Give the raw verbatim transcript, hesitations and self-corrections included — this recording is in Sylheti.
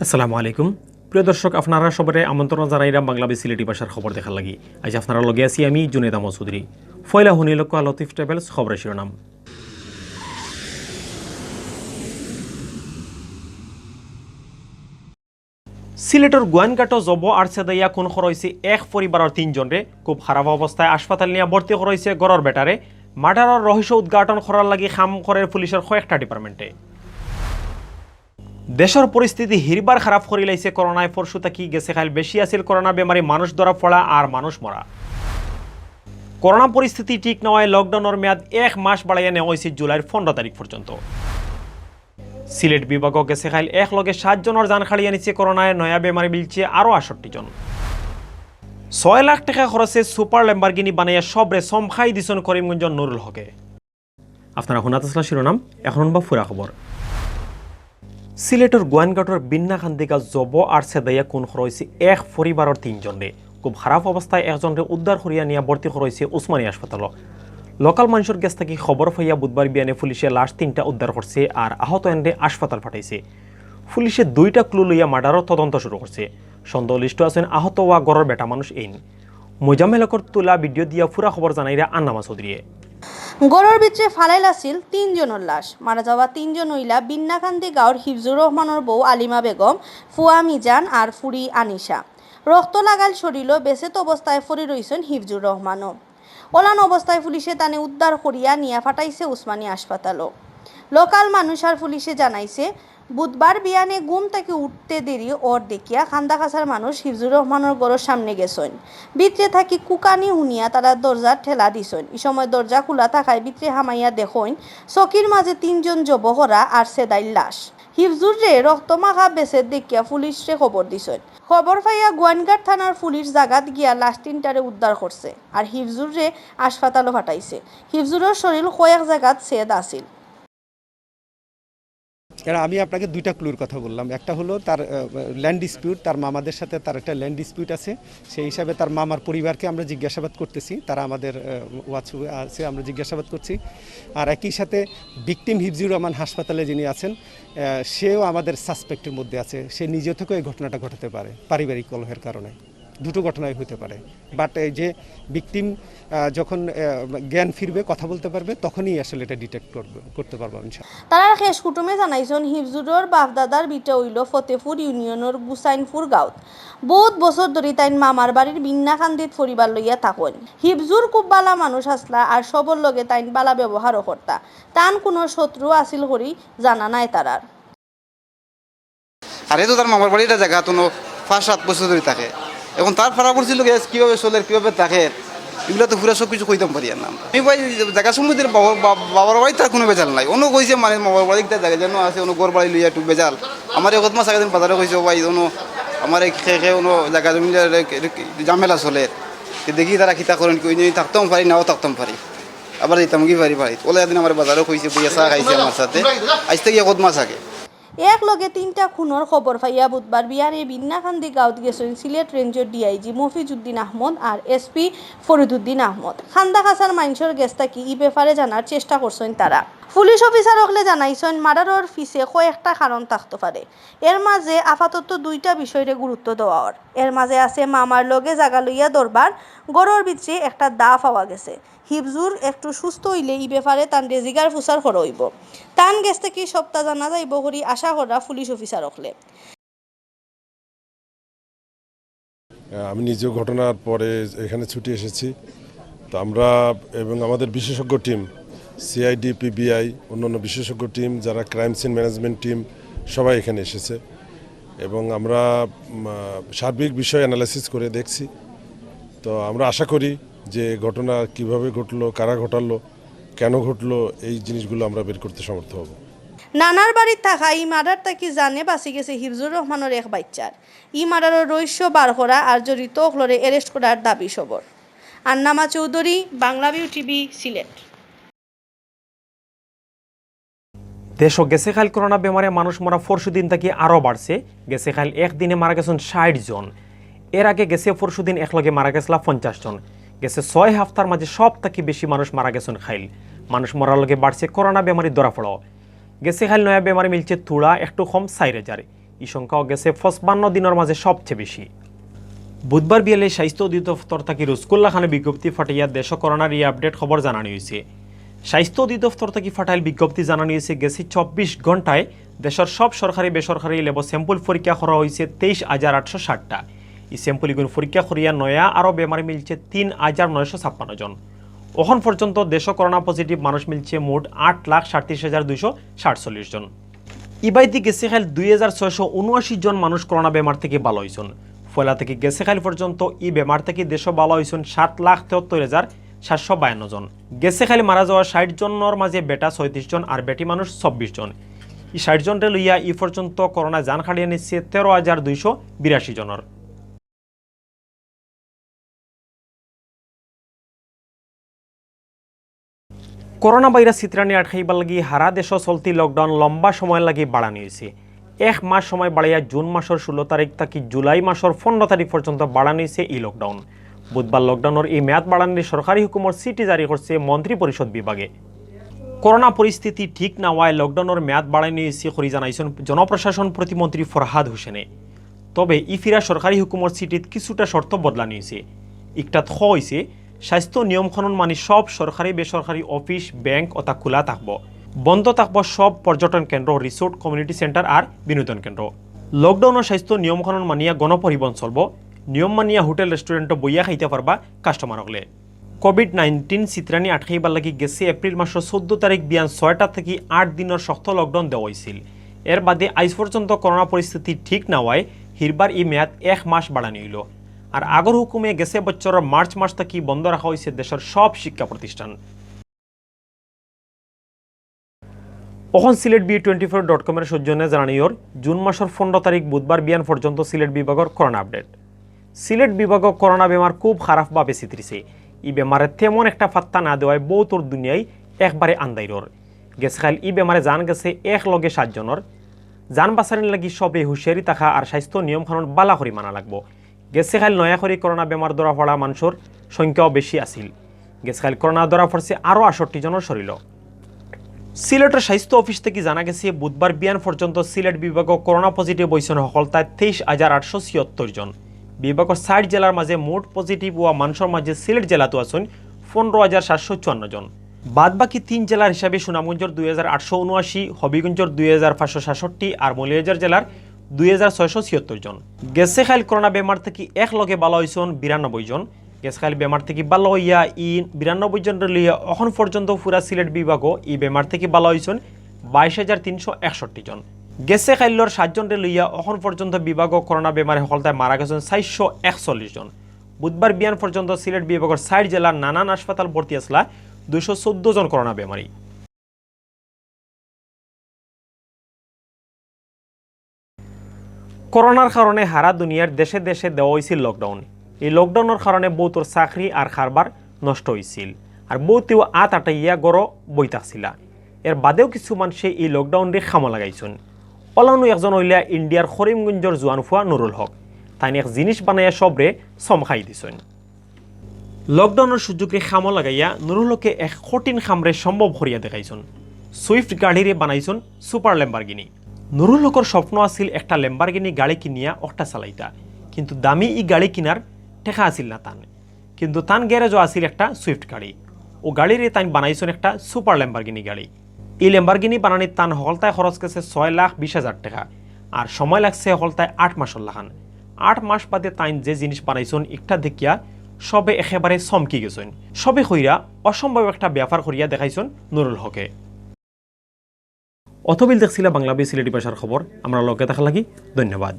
আসসালামু আলাইকুম। প্রিয় দর্শক, আপনারা সবরে আমন্ত্রণ জানাইরাম বাংলাবি সিলেটি ভাষার খবর দেখার লাগি। আইজ আপনারার লগে আছি আমি জুনেদ আহমদ চৌধুরী। ফয়লা হুনি লক্ষ্য লতিফ ট্রাভেলস খবরে শিরোনাম। সিলেটর গোয়াইনঘাটো জব আর ছেদাইয়া খুন করা অইছে এক পরিবারর তিনজনরে। খুব খারাপ অবস্থায় হাসপাতাল নিয়া ভর্তি করা অইছে ঘরর বেটারে। মার্ডারর রহস্য উদ্ঘাটন করার লাগি কাম করের পুলিশর কয়েকটা ডিপার্টমেন্টে। দেশর পরিস্থিতি হিরবার খারাপ করিলাইছে করোনায়। পরশু থাকি গেছে কাইল বেশি আছিল করোনা বেমারি মানুষ ধরা পড়া আর মানুষ মরা। করোনা পরিস্থিতি ঠিক না অওয়ায় লকডাউনর মেয়াদ এক মাস বাড়াইয়া নেওয়া অইছে জুলাইর পনেরো তারিখ পর্যন্ত। সিলেট বিভাগও গেছে কাইল এক লগে সাত জনর জান কাড়িয়া নিছে করোনায়, নয়া বেমারি মিলছে আরও আটষট্টি জন। ছয় লাখ টেকা খরচে সুপার ল্যাম্বরগিনি বানাইয়া সবরে চমকাই দিছইন করিমগঞ্জর নুরুল হকে। আপনারা হুনাত আছলা শিরোনাম, এখন হুনবা পুরা খবর। সিলেটর গোয়াইনঘাটর বিন্নাকান্দি গাঁও জব আর ছেদাইয়া খুন করা অইছে এক পরিবারর তিনজনরে। খুব খারাপ অবস্থায় একজনরে উদ্ধার করিয়া নিয়া ভর্তি করা অইছে উসমানী হাসপাতালো। লোকাল মানষর গেছ থাকি খবর পাইয়া বুধবার বিয়ানে পুলিশে লাশ তিনটা উদ্ধার করছে আর আহত এনরে হাসপাতাল পাঠাইছে। পুলিশে দুইটা ক্লু লইয়া মার্ডারর তদন্ত শুরু করছে। সন্দেহলিষ্ট আছইন আহত অওয়া ঘরর বেটা মানুষ এইন। মোজাম্মেল হকর তুলা ভিডিও দিয়া পুরা খবর জানাইরা আন্নামা চৌধুরীয়ে। ঘরর ভিতরে ফালাইল আছিল তিনজনর লাশ। মারা যাওয়া তিনজন অইলা বিন্নাকান্দি গাঁওর হিফজুর রহমানর বউ আলিমা বেগম, ফুয়া মিজান আর ফুড়ি আনিশা। রক্ত লাগাইল শরীলো, বেছেত অবস্থায় পড়ি রইছইন হিফজুর রহমানও। অলান অবস্থায় পুলিশে তানে উদ্ধার করিয়া নিয়া পাঠাইছে উসমানী হাসপাতালো। লোকাল মানুষ আর পুলিশে জানাইছে, বুধবার বিয়ানে ঘুম থাকি উঠতে দেরি অওয়ার দেখিয়া কান্দাকাছার মানুষ হিফজুর রহমানর ঘরর সামনে গেছইন। ভিতরে থাকি কুকানি হুনিয়া তারা দরজার ঠেলা দিছইন। ই সময় দরজা খুলা থাকায় ভিতরে হামাইয়া দেখইন চকির মাঝে তিনজন জব করা আর ছেদাইল লাশ। হিফজুররে রক্তমাখা বেছেত দেখিয়া পুলিশরে খবর দিছইন। খবর পাইয়া গোয়াইনঘাট থানার পুলিশ জাগাত গিয়া লাশ তিনটারে উদ্ধার করছে আর হিফজুররে হাসপাতালো পাঠাইছে। হিফজুরর শরীল কয়েক জাগাত ছেদ আছিল। এরা, আমি আপনাকে দুইটা ক্লুর কথা বললাম। একটা হলো তার ল্যান্ড ডিসপিউট, তার মামাদের সাথে তার একটা ল্যান্ড ডিসপিউট আছে। সেই হিসাবে তার মামার পরিবারকে আমরা জিজ্ঞাসাবাদ করতেছি, তারা আমাদের ওয়াচ আছে, আমরা জিজ্ঞাসাবাদ করছি। আর একই সাথে ভিকটিম হিফজুর রহমান হাসপাতালে যিনি আছেন, আহ, সেও আমাদের সাসপেক্টের মধ্যে আছে। সে নিজে থেকেও এই ঘটনাটা ঘটাতে পারে পারিবারিক কলহের কারণে। দুটো ঘটনাই হতে পারে। বাট এই যে ভিকটিম যখন আহ, জ্ঞান ফিরবে, কথা বলতে পারবে, তখনই আসলে এটা ডিটেক্ট করবে, করতে পারবো ইনশাআল্লাহ। তারার খেশ কুটুমে জানাইছইন, হিফজুরর বাফ-দাদার ভিটা অইলো ফতেপুর ইউনিয়নর গুসাইনপুর গাঁওত। বউত বছর ধরি তাইন মামার বাড়ির বিন্নাকান্দিত পরিবার লইয়া থাকইন। হিফজুর খুব বালা মানুষ আছলা আর সবর লগে তাইন বালা ব্যবহারও করতা। তান কুনু শত্রু আছিল করি জানা নাই তারার। আর হে তো তার মামার বাড়ির জাগাত কুনু পাঁচ সাত বছর ধরি থাকে। এখন তার পাড়া পড়শির লগে কিভাবে চলের, কিভাবে থাকের, ইগুলা তো পুরা সব কিছু কইতাম পারি আর না। আমি ভাই, জাগা সম্বন্ধে বাবা, বাবা, বাবার বাড়িত তার কুনু ভেজাল নাই। অনো কইছে মানে মামার বাড়িত তার জাগা যেন আছে, অনো ঘর বাড়ি লইয়া একটু ভেজাল। আমারে কত মাস আগে দিন বাজারে কইছে, "ও ভাই, অনো আমার এক খে খে অনো জাগা জমি ঝামেলা চলের, দেখি তারা কিতা করইন, কই নিয়ে থাকতাম পারি, নাও থাকতাম পারি, আবার যাইতাম কি পারি বাড়িত।" অলা এদিন আমার বাজারে কইছে, বইয়া চা খাইছে আমার সাথে, আইজ থাকি কত মাস আগে। এক লগে তিনটা খুনর খবর পাইয়া বুধবার বিয়ানে বিন্নাকান্দি গাঁওত গেছইন সিলেট রেঞ্জর ডিআইজি মফিজউদ্দিন আহমদ আর এসপি ফরিদউদ্দিন আহমদ। কান্দাকাছার মানষর গেছ থাকি ই ব্যাপারে জানার চেষ্টা করছইন তারা। পুলিশ অফিসার অকলে জানাইছইন, মার্ডারর পিছে কয়েকটা কারণ থাকতো পারে। এর মাঝে আপাতত দুইটা বিষয়রে গুরুত্ব দেওয়া অর। এর মাঝে আছে মামার লগে জাগা লইয়া দরবার, ঘরর ভিতরে একটা দা পাওয়া গেছে। হিফজুর একটু সুস্থ অইলে ই ব্যাপারে তানরে জিগার ফুসার করা অইবো। তান গেছ থাকি সবটা জানা যাইবো করি আশা কররা পুলিশ অফিসার অকলে। আমি নিজেও ঘটনার পরে এখানে ছুটে এসেছি। তো আমরা এবং আমাদের বিশেষজ্ঞ টিম, সিআইডি, পিবিআই, অন্যান্য বিশেষজ্ঞ টিম, যারা ক্রাইম সিন ম্যানেজমেন্ট টিম, সবাই এখানে এসেছে এবং আমরা উম, আহ, সার্বিক বিষয় অ্যানালাইসিস করে দেখছি। তো আমরা আশা করি যে ঘটনা কিভাবে ঘটলো, কারা ঘটালো, কেন ঘটলো, এই জিনিসগুলো আমরা বের করতে সমর্থ হব। নানার বাড়িত থাকা ই মার্ডার থাকি জানে বাঁচি গেছে হিফজুর রহমানর এক বাইচ্চার। ই মার্ডারর রহস্য বার করা আর জড়িত অকলরে অ্যারেস্ট করার দাবি সবর। আন্নামা চৌধুরী, বাংলাভিউ টিভি, সিলেট। দেশো গেছে কাইল করোনা বেমারে মানুষ মরা পরশুদিন থাকি আরও বাড়ছে। গেছে কাইল একদিনে মারা গেছইন ষাইট জন। এর আগে গেছে পরশুদিন একলগে মারা গেছলা পঞ্চাশ জন। গেছে ছয় হাপ্তার মাঝে সব থাকি বেশি মানুষ মারা গেছইন কাইল। মানুষ মরার লগে বাড়ছে করোনা বেমারি ধরা পড়াও। গেছে কাইল নয়া বেমারি মিলছে থুড়া একটু কম চাইর হাজার। ই সংখ্যাও গেছে পঁচপান্ন দিনর মাঝে সবচেয়ে বেশি। বুধবার বিয়ালে স্বাস্থ্য অধিদপ্তর থাকি রুজকুল্লা খানে বিজ্ঞপ্তি ফাটাইয়া দেশো করোনার ই আপডেট খবর জানানি অইছে। স্বাস্থ্য অধিদপ্তর থাকি ফাটাইল বিজ্ঞপ্তি জানানি অইছে, গেছে চব্বিশ ঘন্টায় দেশর সব সরকারি বেসরকারি ল্যাবো স্যাম্পল পরীক্ষা করা অইছে তেইশ হাজার আটশো ষাটটা। ই স্যাম্পল ইগুন পরীক্ষা করিয়া নয়া আরো বেমারি মিলছে তিন হাজার নয়শো ছাপ্পান্ন জন। অখন পর্যন্ত দেশো করোনা পজিটিভ মানুষ মিলছে মোট আট লাখ সাতত্রিশ হাজার দুইশো সাতচল্লিশ জন। ইবায়দি গেছে কাইল দুই হাজার ছয়শো উনআশি জন মানুষ করোনা বেমার থাকি ভালা অইছইন। পয়লা থাকি গেছে কাইল পর্যন্ত ই বেমার থাকি দেশো ভালা অইছইন সাত লাখ তেহাত্তর হাজার সাতশো বায়ান্ন জন। গেছে কাইল মারা যাওয়া ষাইট জনর মাঝে বেটা ছয়ত্রিশ জন আর বেটি মানুষ চব্বিশ জন। ই ষাইট জনরে লইয়া ই পর্যন্ত করোনা জান কাড়িয়া নিছে তেরো হাজার দুইশো বিরাশি জনর। করোনা ভাইরাস ছিতরানি আটকাইবার লাগি হারা দেশো চলতি লকডাউন লম্বা সময়র লাগি বাড়ানি অইছে। এক মাস সময় বাড়াইয়া জুন মাসর ষোলো তারিখ থাকি জুলাই মাসর পনেরো তারিখ পর্যন্ত বাড়ানি অইছে ই লকডাউন। বুধবার লকডাউনর ই মেয়াদ বাড়ানির সরকারি হুকুমর চিঠি জারি করছে মন্ত্রী পরিষদ বিভাগে। করোনা পরিস্থিতি ঠিক না অওয়ায় লকডাউনর মেয়াদ বাড়ানি অইছে করি জানাইছইন জনপ্রশাসন প্রতিমন্ত্রী ফরহাদ হোসেনে। তবে ই ফিরা সরকারি হুকুমর চিঠিত কিছুটা শর্ত বদলানি অইছে। ইকটাত কওয়া অইছে, স্বাস্থ্য নিয়ম কানুন মানি সব সরকারি বেসরকারি অফিস, ব্যাংক অতা খোলা থাকবো। বন্ধ থাকবো সব পর্যটন কেন্দ্র, রিসোর্ট, কমিউনিটি সেন্টার আর বিনোদন কেন্দ্র। লকডাউনর স্বাস্থ্য নিয়ম কানুন মানিয়া গণপরিবহন চলবো। নিয়ম মানিয়া হোটেল রেস্টুরেন্টো বইয়া খাইতা পারবা কাস্টমার অকলে। কোভিড নাইনটিন ছিতরানি আটকাইবার লাগি গেছে এপ্রিল মাসর চৌদ্দ তারিখ বিয়ান ছয়টা থাকি আট দিনর শক্ত লকডাউন দেওয়া অইছিল। এর বাদে আইজ পর্যন্ত করোনা পরিস্থিতি ঠিক না অওয়ায় হিরবার ই মেয়াদ এক মাস বাড়ানি অইলো। আর আগর হুকুমে গেছে বছরর মার্চ মাস থাকি বন্ধ রাখা অইছে দেশর সব শিক্ষা প্রতিষ্ঠান। অখন Sylhet B twenty four dot কমর সৌজন্যে জানানিয়র জুন মাসর পনেরো তারিখ বুধবার বিয়ান পর্যন্ত সিলেট বিভাগর করোনা আপডেট। সিলেট বিভাগো করোনা বেমার খুব খারাপভাবে ছিতরিছে। ই বেমারে তেমন একটা পাত্তা না দেওয়ায় বউতর দুনিয়াই একবারে আন্দাইরর। গেছে কাইল ই বেমারে জান গেছে এক লগে সাত জনর। জান বাঁচানির লাগি সবে হুঁশিয়ারি থাকা আর স্বাস্থ্য নিয়ম কানুন বালা করি মানা লাগবো। গেছে কাইল নয়া করি করোনা বেমার ধরা পড়া মানষর সংখ্যাও বেশি আছিল। গেছে কাইল করোনা ধরা পড়ছে আরো আটষট্টি জনর শরীরো। সিলেটর স্বাস্থ্য অফিস থাকি জানা গেছে, বুধবার বিয়ান পর্যন্ত সিলেট বিভাগো করোনা পজিটিভ অইছইন হকলতায় তেইশ হাজার আটশো ছিয়াত্তর জন। বিভাগর চাইর জেলার মাঝে মোট পজিটিভ অওয়া মানষর মাঝে সিলেট জেলাত আছইন পনেরো হাজার সাতশো চুয়ান্ন জন। বাদ বাকি তিন জেলার হিসাবে সুনামগঞ্জর দুই হাজার আটশো উনআশি, হবিগঞ্জর দুই হাজার পাঁচশো সাতষট্টি আর মৌলভীবাজার জেলার দুই হাজার ছয়শো ছিয়াত্তর জন। গেছে কাইল করোনা বেমার থাকি এক লগে বালা অইছইন বিরানব্বই জন। গেছে কাইল বেমার থাকি বালা অইয়া ই বিরানব্বই জনরে লইয়া অখন পর্যন্ত পুরা সিলেট বিভাগো ই বেমার থাকি বালা অইছইন বাইশ হাজার তিনশো একষট্টি জন। গেছে কাইলর সাত জনরে লইয়া অখন পর্যন্ত বিভাগো করোনা বেমারে হকলতায় মারা গেছইন চাইরশো একচল্লিশ জন। বুধবার বিয়ান পর্যন্ত সিলেট বিভাগর চাইর জেলার নানান হাসপাতাল ভর্তি আছলা দুইশো চৌদ্দ জন করোনা বেমারি। করোনার কারণে হারা দুনিয়ার দেশে দেশে দেওয়া অইছিল লকডাউন। ই লকডাউনর কারণে বউতর চাকরি আর কারবার নষ্ট অইছিল, আর বউতেও আত আটাইয়া ঘরো বই থাকছিলা। এর বাদেও কিছু মানষে ই লকডাউনরে কামো লাগাইছইন। অলানু একজন অইলা ইন্ডিয়ার করিমগঞ্জর জুয়ান ফুয়া নুরুল হক। তাইন এক জিনিস বানাইয়া সবরে চমকাই দিছইন। লকডাউনর সুযোগরে কামো লাগাইয়া নুরুল হকে এক কঠিন কামরে সম্ভব করিয়া দেখাইছইন। সুইফট গাড়িরে বানাইছইন সুপার ল্যাম্বরগিনি। নুরুল হকর স্বপ্ন আছিল একটা ল্যাম্বরগিনি গাড়ি কিনিয়া অকটা চালাইতা, কিন্তু দামি ই গাড়ি কিনার টেকা আছিল না তান। কিন্তু তান গ্যারেজো আছিল একটা সুইফট গাড়ি। অউ গাড়িরে তাইন বানাইছইন একটা সুপার ল্যাম্বরগিনি গাড়ি। ই ল্যাম্বরগিনি বানানিত তান হকলতায় খরচ গেছে ছয় লাখ বিশ হাজার টেকা, আর সময় লাগছে হকলতায় আট মাসর লাখান। আট মাস বাদে তাইন যে জিনিস বানাইছইন, ইকটা দেখিয়া সবে একেবারে চমকি গেছইন। সবে কইরা অসম্ভব একটা ব্যাপার করিয়া দেখাইছইন নুরুল হকে। অতবিল দেখছিলা বাংলা বি সিলেটি ভাষার খবর। আমরার লগে থাকার লাগি ধন্যবাদ।